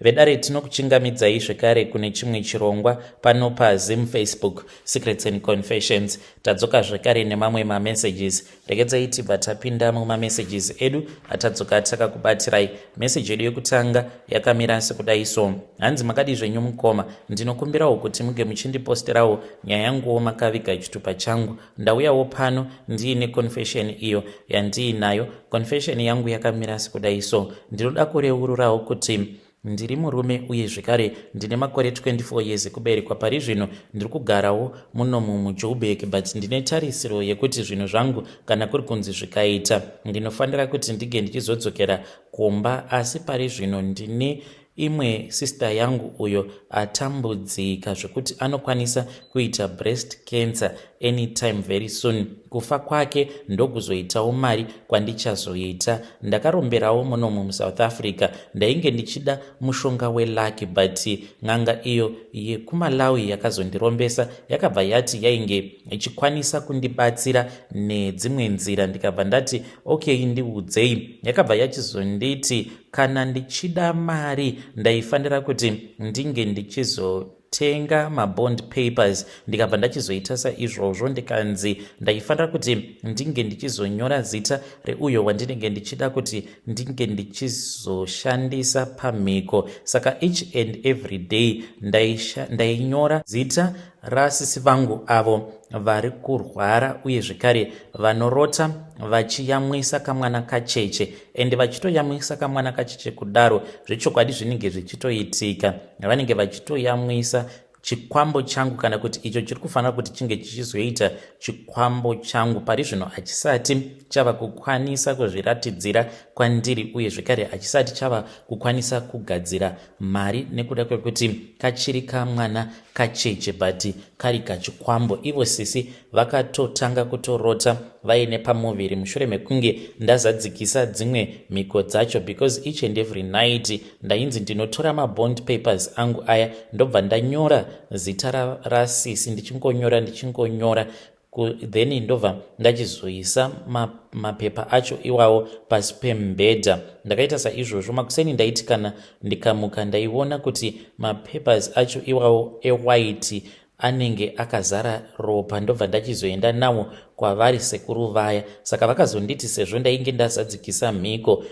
Vedare tinokuchingamidzai zvekare kune chimwe chirongwa pano paZim Facebook Secrets and Confessions. Tadzoka zvekare nemamwe mamessages. Regedzai tibva tapinda mumamessages edu atadzoka takakubatirai. Message yedu yekutanga yakamira sekudai so. Hanzi makadii zvenyu mukoma, ndinokumbirawo kuti muge muchindiposterawo nyaya yanguwo makaviga chitupa changu. Ndauyawo pano ndiine confession iyo yandiinayo. Confession yangu yakamira sekudai so. Ndinoda kureururawo kuti ndiri murume uye zvekare ndine makore 24 years ekuberekwa. Pari zvino ndiri kugarawo munomu muJoburg, but ndine tarisiro yekuti zvinhu zvangu kana kuri kunzi zvikaita ndinofanira kuti ndige ndichizodzokera kumba, asi pari zvino ndine imwe sister yangu uyo atambudzika zvekuti anokwanisa kuita breast cancer anytime very soon. Kufa kwake ndokuzoitawo mari kwandichazoita. Ndakaromberawo munomu muSouth Africa, ndainge ndichida mushonga welucky, but n'anga iyo yekuMalawi yakazondirombesa yakabva yati yainge ichikwanisa kundibatsira nedzimwe nzira. Ndikabva ndati okay, ndiudzei. Yakabva yachizonditi kana ndichida mari ndaifanira kuti ndinge ndichizotenga mabond papers. Ndikabva ndachizoita saizvozvo, ndikanzi ndaifanira kuti ndinge ndichizonyora zita reuyo wandinenge ndichida kuti ndinge ndichizoshandisa pamhiko. Saka each and every day ndainyora zita rasisi vangu avo vari kurwara uye zvekare vanorota vachiyamwisa kamwana kacheche, ende vachitoyamwisa kamwana kacheche kudaro zvechokwadi zvinenge zvichitoitika, vanenge vachitoyamwisa chikwambo changu, kana kuti icho chiri kufanira kuti chinge chichizoita chikwambo changu. Pari zvino hachisati chava kukwanisa kuzviratidzira kwandiri uye zvekare hachisati chava kukwanisa kugadzira mari nekuda kwekuti kachiri kamwana kacheche, but kari kachikwambo. Ivo sisi vakatotanga kutorota vaine pamuviri mushure mekunge ndazadzikisa dzimwe mhiko dzacho, because each and every night ndainzi ndinotora mabond papers angu aya, ndobva ndanyora zita rasisi, ndichingonyora ndichingonyora, then ndobva ndachizoisa mapepa acho iwawo pasi pemubhedha. Ndakaita saizvozvo. Makuseni ndaiti kana ndikamuka ndaiona kuti mapapers acho iwawo ewhite anenge akazara ropa, ndobva ndachizoenda nawo kwavari sekuru vaya. Saka vakazonditi sezvo ndainge ndazadzikisa mhiko,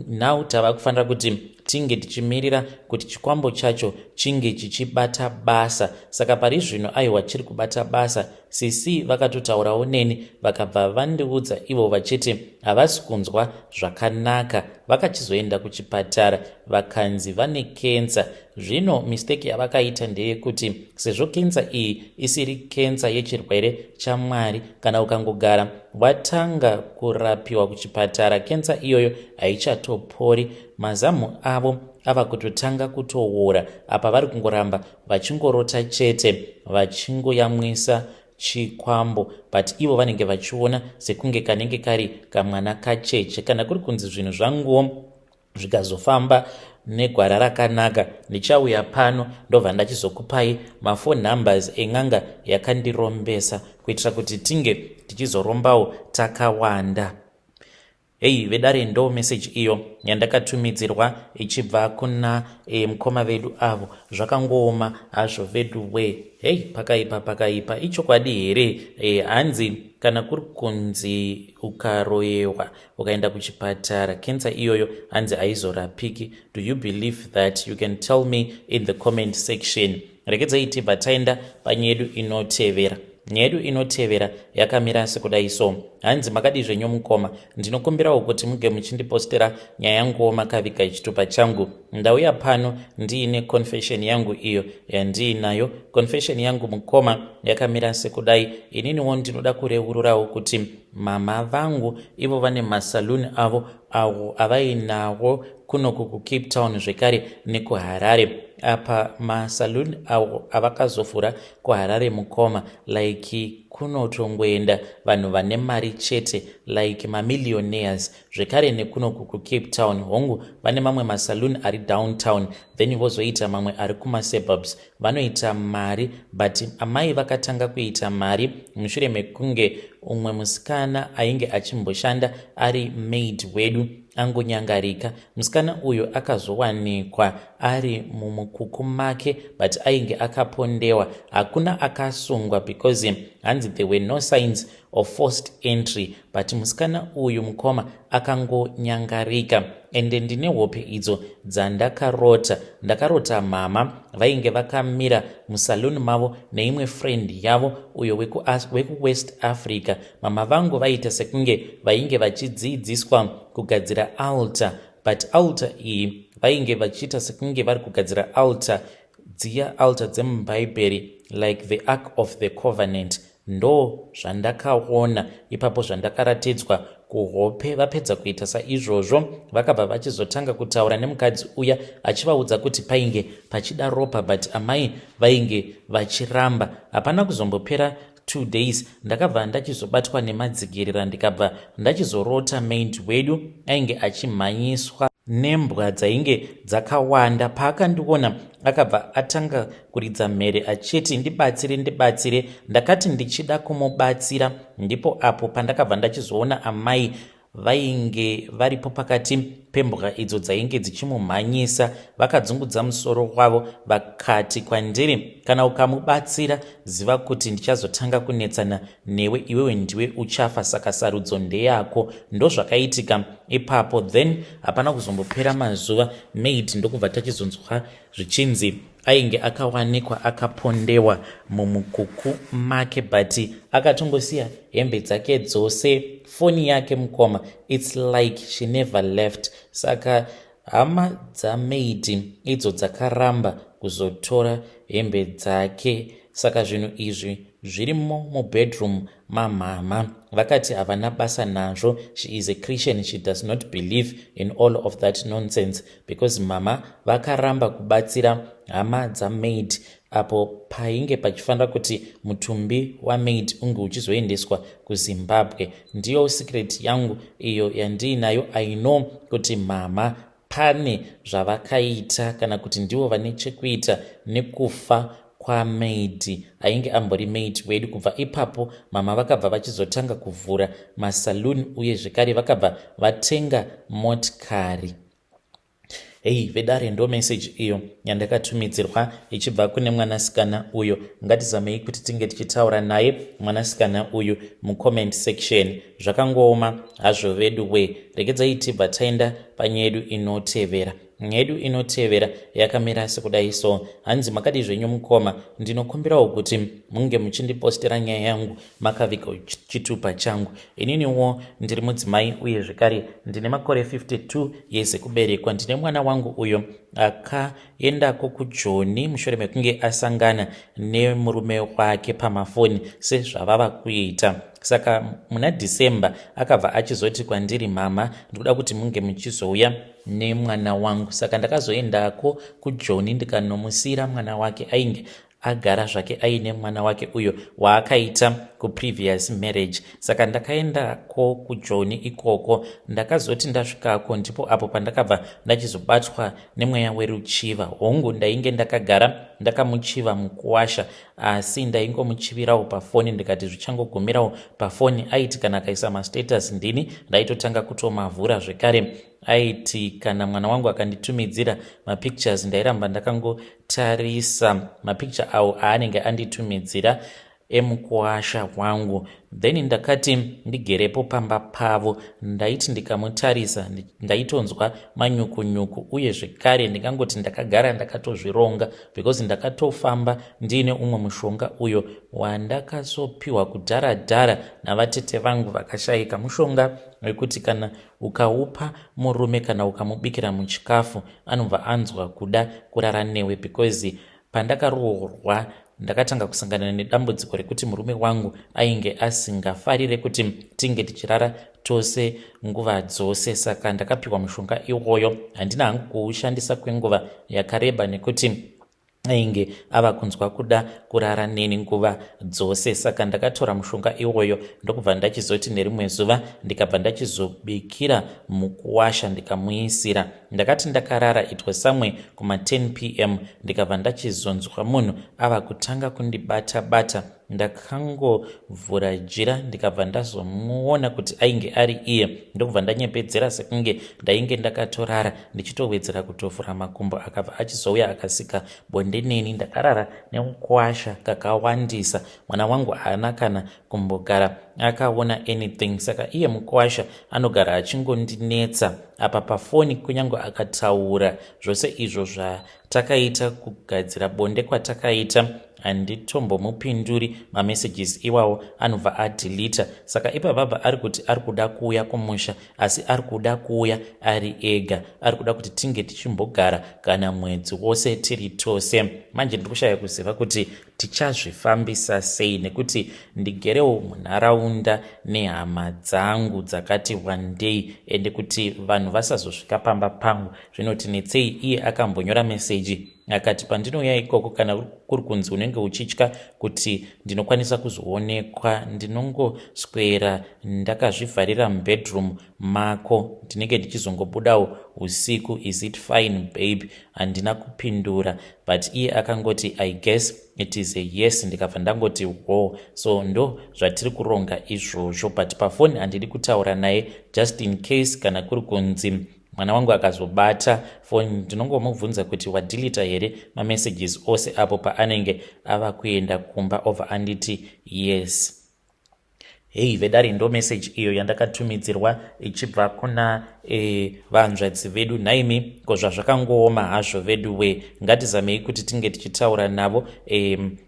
now tava kufanira kuti tinge tichimirira kuti chikwambo chacho chinge chichibata basa. Saka pari zvino aiwa, chiri kubata basa. Sisi vakatotaurawo neni, vakabva vandiudza ivo vachiti havasi kunzwa zvakanaka. Vakachizoenda kuchipatara, vakanzi vane kensa. Zvino mistake yavakaita ndeyekuti sezvo kensa iyi isiri kensa yechirwere chaMwari, kana ukangogara watanga kurapiwa kuchipatara kensa iyoyo haichatopori. Mazamu avo ava kutotanga kutoora apa, vari kungoramba vachingorota chete vachingoyamwisa chikwambo, but ivo vanenge vachiona sekunge kanenge kari kamwana kacheche. Kana kuri kunzi zvinhu zvanguwo zvikazofamba negwara rakanaka, ndichauya pano ndobva ndachizokupai maphone numbers en'anga yakandirombesa kuitira kuti tinge tichizorombawo takawanda. Hei vedare, ndo meseji iyo yandakatumidzirwa ichibva kuna mukoma vedu avo. Zvakangooma hazvo vedu we. Hei, pakaipa, pakaipa. Ichokwadi here? Hanzi kana kuri kunzi ukaroyewa ukaenda kuchipatara, kensa iyoyo hanzi haizorapiki. Do you believe that? You can tell me in the comment section. Regedzai tibva taenda panyaya yedu inotevera. Nyaya yedu inotevera yakamira sekudai so. Hanzi makadii zvenyu mukoma, ndinokumbirawo kuti muge muchindipostera nyaya yanguwo makaviga chitupa changu. Ndauya pano ndiine confession yangu iyo yandiinayo. Confession yangu mukoma yakamira sekudai. Ininiwo ndinoda kureururawo kuti mama vangu ivo vane masaluni avo avo avainawo kunoku kuCape Town zvekare nekuHarare. Apa masaluni avo avakazovhura kuHarare mukoma, like kunotongoenda vanhu vane mari chete, like mamillionaires, zvekare nekunoku kuCape Town. Hongu, vane mamwe masaluni ari downtown, then vozoita mamwe ari kumasuburbs. Vanoita mari, but amai vakatanga kuita mari mushure mekunge umwe musikana ainge achimboshanda ari maid wedu angonyangarika. Musikana uyu akazowanikwa. ari mumukuku make, but ainge akapondewa. Hakuna akasungwa because hanzi there were no signs of forced entry, but musikana uyu, mukoma, akangonyangarika. Ende ndine hope idzo dzandakarota. Ndakarota mama vainge vakamira musaluni mavo neimwe friend yavo uyo wekuWest Africa. Mama vangu vaita sekunge vainge vachidzidziswa kugadzira altar, but altar iyi vainge vachiita sekunge vari kugadzira altar dziya, altar dzemubhaibheri, like the Ark of the Covenant. Ndo zvandakaona ipapo, zvandakaratidzwa kuhope. Vapedza kuita saizvozvo, vakabva vachizotanga kutaura nemukadzi uya, achivaudza kuti painge pachida ropa, but amai vainge vachiramba. Hapana kuzombopera 2 days, ndakabva ndachizobatwa nemadzikirira, ndikabva ndachizorota maid wedu ainge achimhanyiswa nembwa dzainge dzakawanda. Paakandiona, akabva atanga kuridza mhere achiti, "Ndibatsire, ndibatsire." Ndakati ndichida kumubatsira, ndipo apo pandakabva ndachizoona amai vainge varipo pakati pembwa idzo dzainge dzichimumhanyisa. Vakadzungudza musoro wavo, vakati kwandiri, "Kana ukamubatsira, ziva kuti ndichazotanga kunetsana newe. Iwewe ndiwe uchafa, saka sarudzo ndeyako." Ndozvakaitika ipapo. Then hapana kuzombopera mazuva, maid ndokubva tachizonzwa zvichinzi ainge akawanikwa akapondewa mumukuku make, but akatongosiya hembe dzake dzose, foni yake. Mukoma, it's like she never left. Saka hama dzamaid idzo dzakaramba kuzotora hembe dzake. Saka zvinhu izvi zvirimo mubedroom mamama. Vakati havana basa nazvo. She is a Christian, she does not believe in all of that nonsense, because mama vakaramba kubatsira hama dzamaid apo painge pachifanira kuti mutumbi wamaid unge uchizoendeswa kuZimbabwe. Ndiyo secret yangu iyo yandiinayo. I know kuti mama pane zvavakaita, kana kuti ndivo vane chekuita nekufa kwamaid ainge ambori maid wedu. Kubva ipapo, mama vakabva vachizotanga kuvhura masaluni, uye zvekare vakabva vatenga motikari. Hei vedare, ndo meseji iyo yandakatumidzirwa ichibva kune mwanasikana uyo. Ngatizamei kuti tinge tichitaura naye mwanasikana uyu mucomment section. Zvakangooma hazvo vedu we. Regedzai tibva taenda panyaya yedu inotevera. Nyaya yedu inotevera yakamira sekudai so. Hanzi, "Makadi zvenyu mukoma? Ndinokumbirawo kuti munge muchindipostera nyaya yangu makaviga chitupa changu. Ininiwo ndiri mudzimai, uye zvekare ndine makore 52 years ekuberekwa. Ndine mwana wangu uyo akaendako kuJoni mushure mekunge asangana nemurume wake pamafoni, sezvavava kuita. Saka muna December akabva achizoti kwandiri, 'Mama, ndikuda kuti munge muchizouya nemwana wangu.' Saka ndakazoendako kuJoni, ndikanomusiyira mwana wake. Ainge agara zvake aine mwana wake uyo waakaita kuprevious marriage. Saka ndakaendako kuJoni ikoko. Ndakazoti ndasvikako, ndipo apo pandakabva ndachizobatwa nemweya weruchiva. Hongu, ndainge ndakagara ndakamuchiva mukuwasha, asi ndaingomuchivirawo pafoni, ndikati zvichangogumirawo pafoni. Aiti kana akaisa mastatus, ndini ndaitotanga kutomavhura. Zvekare aiti kana mwana wangu akanditumidzira mapictures, ndairamba ndakangotarisa mapicture awo aanenge anditumidzira emukuwasha wangu. Then ndakati ndigerepo pamba pavo, ndaiti ndikamutarisa, ndaitonzwa manyukunyuku. Uye zvekare ndingangoti ndakagara ndakatozvironga, because ndakatofamba ndiine umwe mushonga uyo wandakazopiwa kudhara dhara navatete vangu vakashayika, mushonga wekuti kana ukaupa murume kana ukamubikira muchikafu, anobva anzwa kuda kurara newe. Because pandakaroorwa, ndakatanga kusangana nedambudziko rekuti murume wangu ainge asingafarire kuti tinge tichirara tose nguva dzose. Saka ndakapiwa mushonga iwoyo. Handina hangu kuushandisa kwenguva yakareba, nekuti ainge ava kunzwa kuda kurara neni nguva dzose. Saka ndakatora mushonga iwoyo, ndokubva ndachizoti nerimwe zuva ndikabva ndachizobikira mukuwasha, ndikamuisira. Ndakati ndakarara, it was somewhere kuma10 p.m., ndikabva ndachizonzwa munhu ava kutanga kundibata bata. Ndakangovhura jira ndikabva ndazomuona kuti ainge ari iye, ndokubva ndanyepedzera sekunge ndainge ndakatorara ndichitowedzera kutovhura makumbo. Akabva achizouya akasika bonde neni. Ndakarara nemukwasha kakawandisa. Mwana wangu haana kana kumbogara akaona anything, saka iye mukwasha anogara achingondinetsa apa pafoni. Kunyange akataura zvose izvo zvatakaita, kugadzira bonde kwatakaita, handitombomupinduri. Mamessages iwawo anobva adeleta. Saka ipapabva ari kuti ari kuda kuuya kumusha, asi ari kuda kuuya ari ega. Ari kuda kuti tinge tichimbogara kana mwedzi wose tiri tose. Manje ndiri kushaya kuziva kuti tichazvifambisa sei, nekuti ndigerewo munharaunda nehama dzangu dzakati wandei, ende kuti vanhu vasazosvika pamba pangu zvinotinetsei. Iye akambonyora meseji akati, "Pandinouya ikoko, kana kuri kunzi unenge uchitya kuti ndinokwanisa kuzoonekwa, ndinongoswera ndakazvivharira mubedroom mako. Ndinenge ndichizongobudawo usiku. Is it fine, babe?" Handina kupindura, but iye akangoti, "I guess it is a yes." Ndikabva ndangoti wo. So ndo zvatiri kuronga izvozvo, but pafoni handidi kutaura naye, just in case kana kuri kunzi mwana wangu akazobata foni, ndinongomubvunza kuti wadeleta here mamessages ose apo paanenge ava kuenda kumba, obva anditi yes. Hei vedare, ndo meseji iyo yandakatumidzirwa ichibva kuna vanzvadzi vedu. Nhaimi, ko zvazvakangooma hazvo vedu we. Ngatizamei kuti tinge tichitaura navo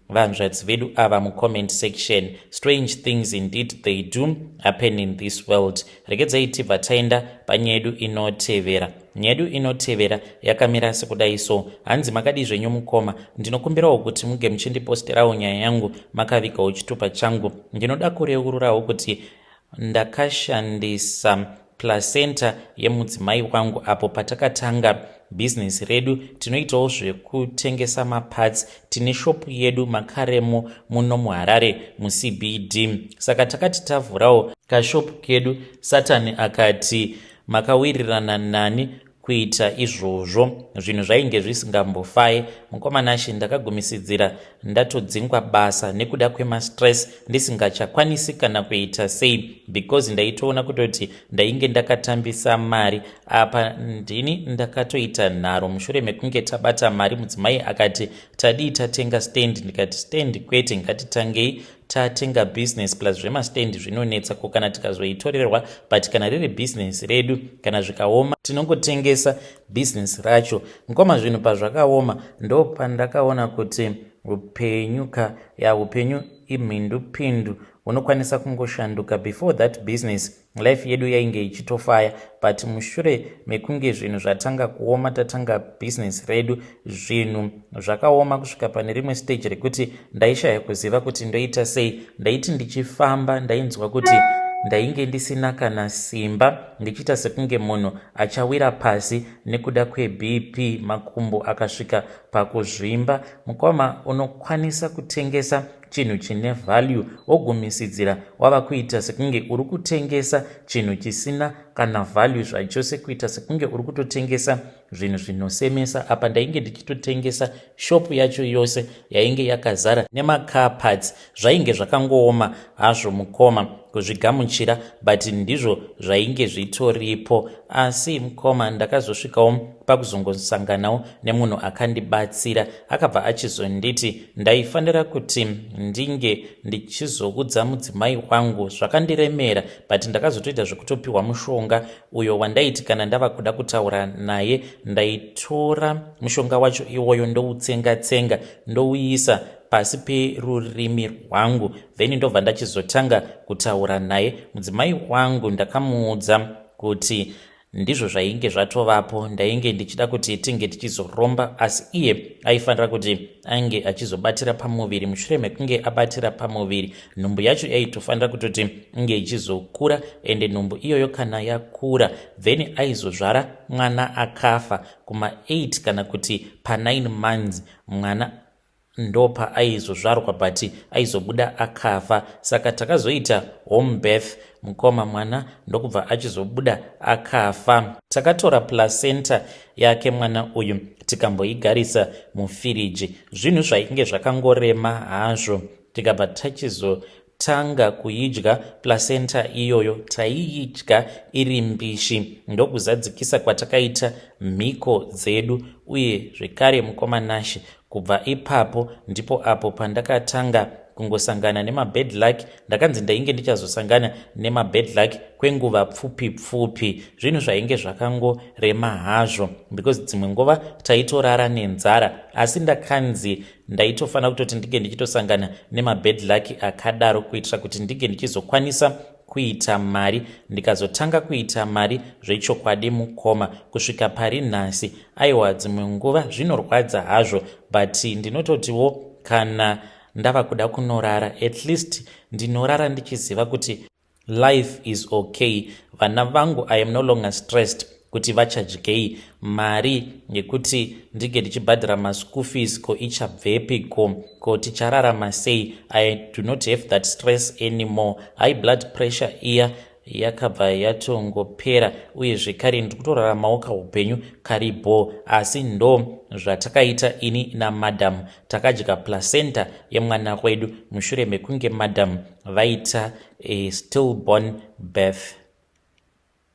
vanzvadzi vedu ava mucomment section. Strange things indeed, they do happen in this world. Regedzai tibva taenda panyaya yedu inotevera. Nyaya yedu inotevera yakamira sekudai so. Hanzi, "Makadii zvenyu mukoma? Ndinokumbirawo kuti muge muchindiposterawo nyaya yangu makavigawo chitupa changu. Ndinoda kureururawo kuti ndakashandisa placenta yemudzimai wangu apo patakatanga bhizinesi redu. Tinoitawo zvekutengesa maparts. Tine shopu yedu makaremo muno muHarare muCBD. Saka takati tavhurawo kashopu kedu, Satani akati, 'Makawirirana nani kuita izvozvo?' Zvinhu zvainge zvisingambofai, mukoma Nashe. Ndakagumisidzira ndatodzingwa basa nekuda kwemastress, ndisingachakwanisi kana kuita sei, because ndaitoona kutoti ndainge ndakatambisa mari. Apa ndini ndakatoita nharo. Mushure mekunge tabata mari, mudzimai akati, 'Tadii tatenga stand?' Ndikati, 'Stand kwete, ngatitangei tatenga business. Plus zvemastand zvinonetsa, ko kana tikazoitorerwa? But kana riri business redu, kana zvikaoma tinongotengesa business racho.' Mukoma, zvinhu pazvakaoma, ndo pandakaona kuti upenyu ka ya, upenyu imhindupindu, unokwanisa kungoshanduka. Before that business, life yedu yainge ichitofaya, but mushure mekunge zvinhu zvatanga kuoma, tatanga business redu, zvinhu zvakaoma kusvika pane rimwe stage rekuti ndaishaya kuziva kuti ndoita sei. Ndaiti ndichifamba, ndainzwa kuti ndainge ndisina kana simba, ndichiita sekunge munhu achawira pasi nekuda kweBP. Makumbo akasvika pakuzvimba. Mukoma, unokwanisa kutengesa chinhu chine value, wogumisidzira wava kuita sekunge uri kutengesa chinhu chisina kana value zvachose, kuita sekunge uri kutotengesa zvinhu zvinosemesa. Apa ndainge ndichitotengesa shopu yacho yose yainge yakazara nemacar parts. Zvainge zvakangooma hazvo, mukoma, kuzvigamuchira, but ndizvo zvainge zvitoripo. Asi mukoma, ndakazosvikawo pakuzongosanganawo nemunhu akandibatsira. Akabva achizonditi ndaifanira kuti ndinge ndichizoudza mudzimai wangu. Zvakandiremera, but ndakazotoita zvekutopiwa mushonga uyo wandaiti kana ndava kuda kutaura naye, ndaitora mushonga wacho iwoyo, ndoutsenga-tsenga, ndouisa pasi perurimi rwangu, then ndobva ndachizotanga kutaura naye. Mudzimai wangu ndakamuudza kuti ndizvo zvainge zvatovapo. Ndainge ndichida kuti tinge tichizoromba, asi iye aifanira kuti ange achizobatira pamuviri. Mushure mekunge abatira pamuviri, nhumbu yacho yaitofanira kutoti inge ichizokura, ende nhumbu iyoyo kana yakura, then aizozvara mwana akafa kuma8 kana kuti pa9 months. Mwana ndopaaizozvarwa, but aizobuda akafa. Saka takazoita home birth, mukoma. Mwana ndokubva achizobuda akafa. Takatora placenta yake mwana uyu, tikamboigarisa mufiriji. Zvinhu zvainge zvakangorema hazvo. Tikabva tachizotanga kuidya placenta iyoyo, taiidya iri mbishi, ndokuzadzikisa kwatakaita mhiko dzedu. Uye zvekare, mukoma Nashe, kubva ipapo ndipo apo pandakatanga kungosangana nemabad luck. Ndakanzi ndainge ndichazosangana nemabad luck kwenguva pfupi pfupi. Zvinhu zvainge zvakangorema hazvo because dzimwe nguva taitorara nenzara, asi ndakanzi ndaitofanira kutoti ndinge ndichitosangana nemabad luck akadaro kuitira kuti ndinge ndichizokwanisa kuita mari. Ndikazotanga kuita mari zvechokwadi, mukoma, kusvika pari nhasi, aiwa, dzimwe nguva zvinorwadza hazvo, but ndinototiwo kana ndava kuda kunorara, at least ndinorara ndichiziva kuti life is okay. Vana vangu, I am no longer stressed kuti vachadyei, mari yekuti ndinge ndichibhadhara maschool fees ko ichabvepi, ko tichararama sei. I do not have that stress anymore. High blood pressure iya yakabva yatongopera, uye zvekare ndiri kutoraramawo kaupenyu karibo. Asi ndo zvatakaita ini namadam, takadya placenta yemwana wedu mushure mekunge madam vaita a stillborn birth.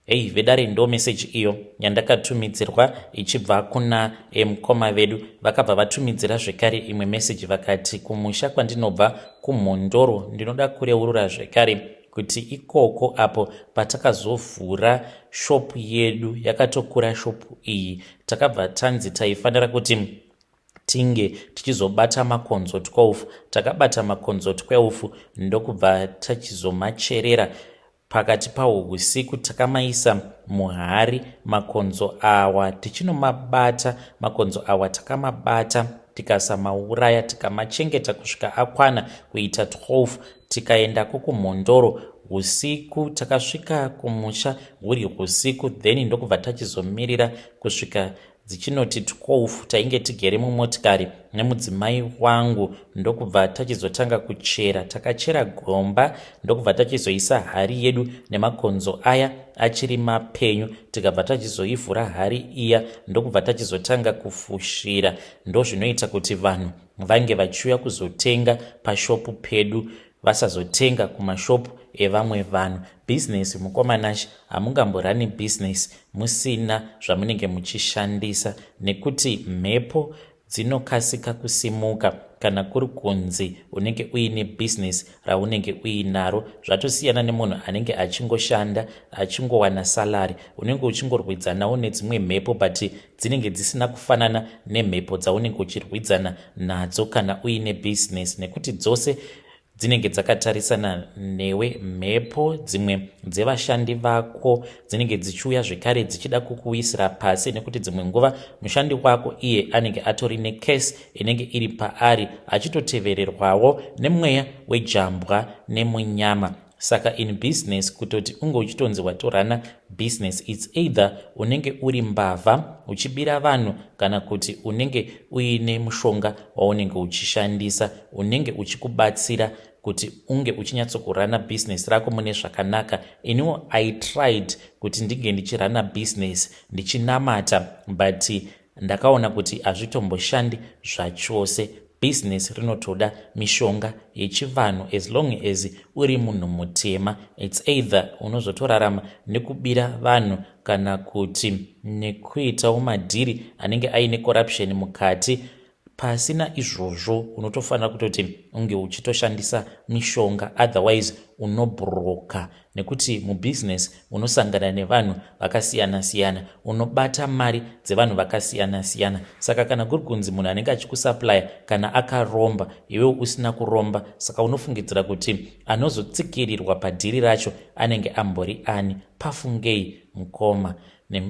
Hei vedare, ndo meseji iyo yandakatumidzirwa ichibva kuna mukoma vedu. Vakabva vatumidzira zvekare imwe meseji, vakati, "Kumusha kwandinobva kuMhondoro, ndinoda kureurura zvekare kuti ikoko apo patakazovhura shopu yedu, yakatokura shopu iyi, takabva tanzi taifanira kuti tinge tichizobata makonzo 12. Takabata makonzo 12, ndokubva tachizomacherera pakati pahwo usiku. Takamaisa muhari makonzo awa tichinomabata. Makonzo awa takamabata, tikasamauraya, tikamachengeta kusvika akwana kuita 12. Tikaendako kuMhondoro usiku, takasvika kumusha huri usiku, then ndokubva tachizomirira kusvika dzichinoti 12. Tainge tigere mumotikari nemudzimai wangu, ndokubva tachizotanga kuchera. Takachera gomba, ndokubva tachizoisa hari yedu nemakonzo aya achiri mapenyu. Tikabva tachizoivhura hari iya, ndokubva tachizotanga kufushira. Ndozvinoita kuti vanhu vange vachiuya kuzotenga pashopu pedu, vasazotenga kumashopu evamwe vanhu. Bhizinesi, mukoma Nashe, hamungamborani bhizinesi musina zvamunenge muchishandisa, nekuti mhepo dzinokasika kusimuka kana kuri kunzi unenge uine bhizinesi raunenge uinaro. Zvatosiyana nemunhu anenge achingoshanda achingowana salary. Unenge uchingorwidzanawo nedzimwe mhepo, but dzinenge dzisina kufanana nemhepo dzaunenge uchirwidzana nadzo kana uine bhizinesi, nekuti dzose dzinenge dzakatarisana newe. Mhepo dzimwe dzevashandi vako dzinenge dzichiuya zvekare dzichida kukuwisira pasi, nekuti dzimwe nguva mushandi wako iye anenge atori nekesi inenge iri paari, achitotevererwawo nemweya wejambwa nemunyama. Saka in business, kutoti unge uchitonzi watorana business, it's either unenge uri mbavha uchibira vanhu, kana kuti unenge uine mushonga waunenge uchishandisa unenge uchikubatsira kuti unge uchinyatsokurana business rako mune zvakanaka. Iniwo I tried kuti ndinge ndichirana business ndichinamata, but ndakaona kuti hazvitomboshandi zvachose. Bhizinesi rinotoda mishonga yechivanhu. As long as uri munhu mutema, it's either unozotorarama nekubira vanhu, kana kuti nekuitawo madhiri anenge aine corruption mukati. Pasina izvozvo, unotofanira kutoti unge uchitoshandisa mishonga, otherwise unobhuroka, nekuti mubhizinesi unosangana nevanhu vakasiyana-siyana, unobata mari dzevanhu vakasiyana-siyana. Saka kana kuri kunzi munhu anenge achikusuplya kana akaromba, iwewo usina kuromba, saka unofungidzira kuti anozotsikirirwa padhiri racho anenge ambori ani? Pafungei, mukoma,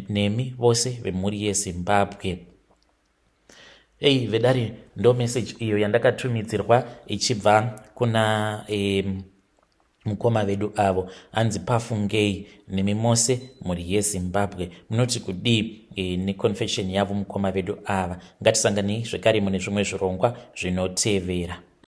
nemi vose vemhuri yeZimbabwe. Ei vedare, ndo meseji iyo yandakatumidzirwa ichibva kuna mukoma vedu avo, anzi pafungei nemi mose mhuri yeZimbabwe. Munoti kudii neconfession yavo mukoma vedu ava? Ngatisanganei zvekare mune zvimwe zvirongwa zvinotevera.